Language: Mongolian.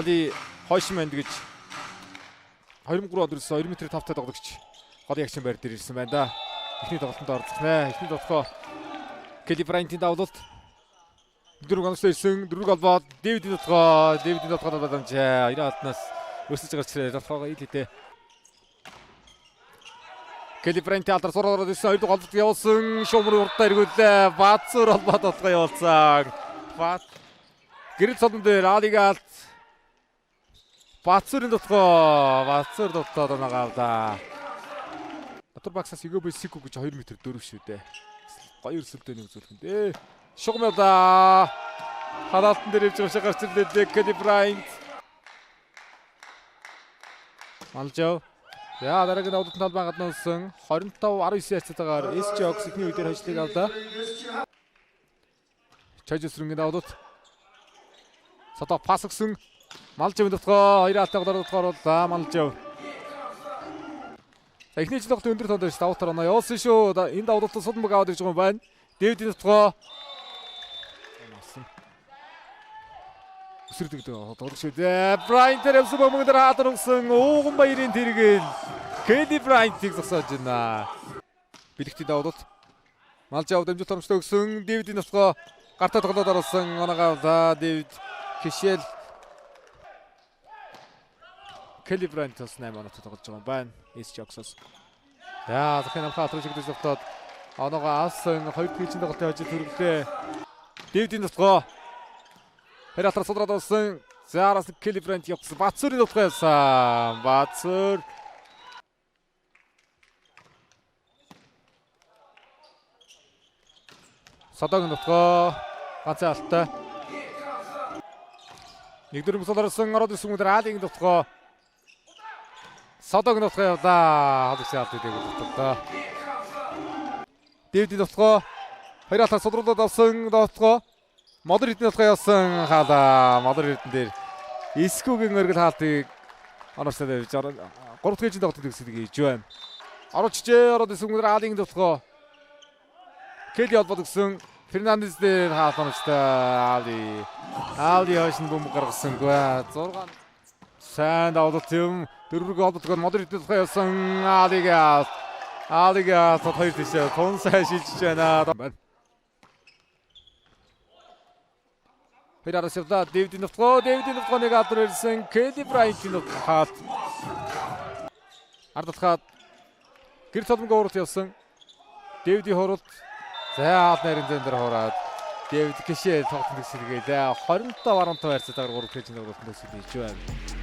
Али хойшин манд гэж 2003 онд ирсэн 2 м 5 таа тоглогч гол ягчин байр дээр ирсэн байна да. Эхний тоглолтод оролцох нэ. Эхний тоглохоо Келли Брайантын давлалт. Дөрөв гонцтой ирсэн. Дөрөв голбоод Дэвидийн дотгоо, Дэвидийн дотгоо боломжээ. 90 алтнаас өсөж гарч ирээ. Дотгоогоо ил хитэ. Келли Брайант алдар сураад ороод ирсэн. Хоёр дахь голбод явуулсан. Шуумар урдаа эргүүллээ. Баацуур холбоо дотгоо явуулсан. Баат гэрэл цолон дээр Алиг алт. Баацуурын дотгоо, Баацуур дотгоо донагаа авлаа. Натур багсаас Игобэ Сику гэж 2 м 4 шүү дээ. Гоё өрсөлдөөний үзүүлэх нь дээ. Шугамлаа. Хараалтан дээр явж байгаа шиг гарч ирлээ. Келли Брайант. Малжав. За дараагийн давдалт талбай гаднуулсан 25-19 харьцаатайгаар SG Ox эхний үе дээр хожлыг авлаа. Чаж өсрөнгийн давдалт. Содоо пас өгсөн. Малжавын дотгоо 2 алтай голоор дотгоор оруулаа. Малжав. За эхний жил тоглолт өндөр тоон дээр давтар оноо явуулсан шүү. Энэ давдалт судан баг аваад ирж байгаа юм байна. Дэвидийн дотгоо өсөрдөг тоглож шүү дээ. Брайант дээр явсан бөмбөг дээр хаалт өгсөн. Ууган баярын тэргэл. Келли Брайантыг зогсоож байна. Бэлэгтийн давдалт. Малжав дамжуулт оромжтой өгсөн. Дэвидийн дотгоо гартаа тоглоод оруулсан. Оноогоо авлаа. Дэвид Кишел. Келли Брайант бас 8 оноотой тоглож байгаа юм байна. SG Ox-оос. За захын намхаа алтрын шигдэж тоглоод оноогоо авсан. Хоёр дахь хичээн тоглолтын хожид төрөглөө. Дэвидийн дотгоо тэр алтраа судраад болсон. За араас Келли Брайант явсан. Бацуурын дотгоо явсан. Бацуур. Содогийн дотгоо ганцхан алтай. Нэг дөрөв бусад орсон. Ороод ирсэн хүмүүс Алигийн дотгоо. Содогийн дотгоо явлаа. Халуун алт гэдэг дотгоо. Дэвидийн дотгоо хоёр алтраа судруулаад авсан дотгоо. Модор эрдэнэ дотгоо явсан хаалаа. Модор эрдэнэ дээр Искүгийн өргөл хаалтыг оноосоо тавьж 3 дахь ээлжийн тоглолтод төгсөдөг хийж байна. Оруулчихжээ. Ороод ирсэн хүмүүс Алигийн дотгоо. Келли холбоод өгсөн. Фернандес дээр хаалт оноочтой. Али. Али хойш нь бөмбөг гаргасангүй. 6 сайн давдалт юм. Дөрвөг холбоодгоор Модор эрдэнэ дотгоо явсан. Алиг. Алиг хоёр тийшээ тун сайн шилжиж байна. Хоёр араас явлаа. Дэвидийн дотгоо, Дэвидийн дотгоо нэг алдар ирсэн. Келли Брайантын дотгоо хаалт. Ард талхаад гэр цолмог уралт явсан. Дэвидийн хуралт. За хаалт нарийн зэн дээр хураад Дэвид Кишээ тоглолтын төгсөлгээ. 25-15 харьцаатайгаар 3 дахь хичээн тоглолтын төгсөл хийж байна.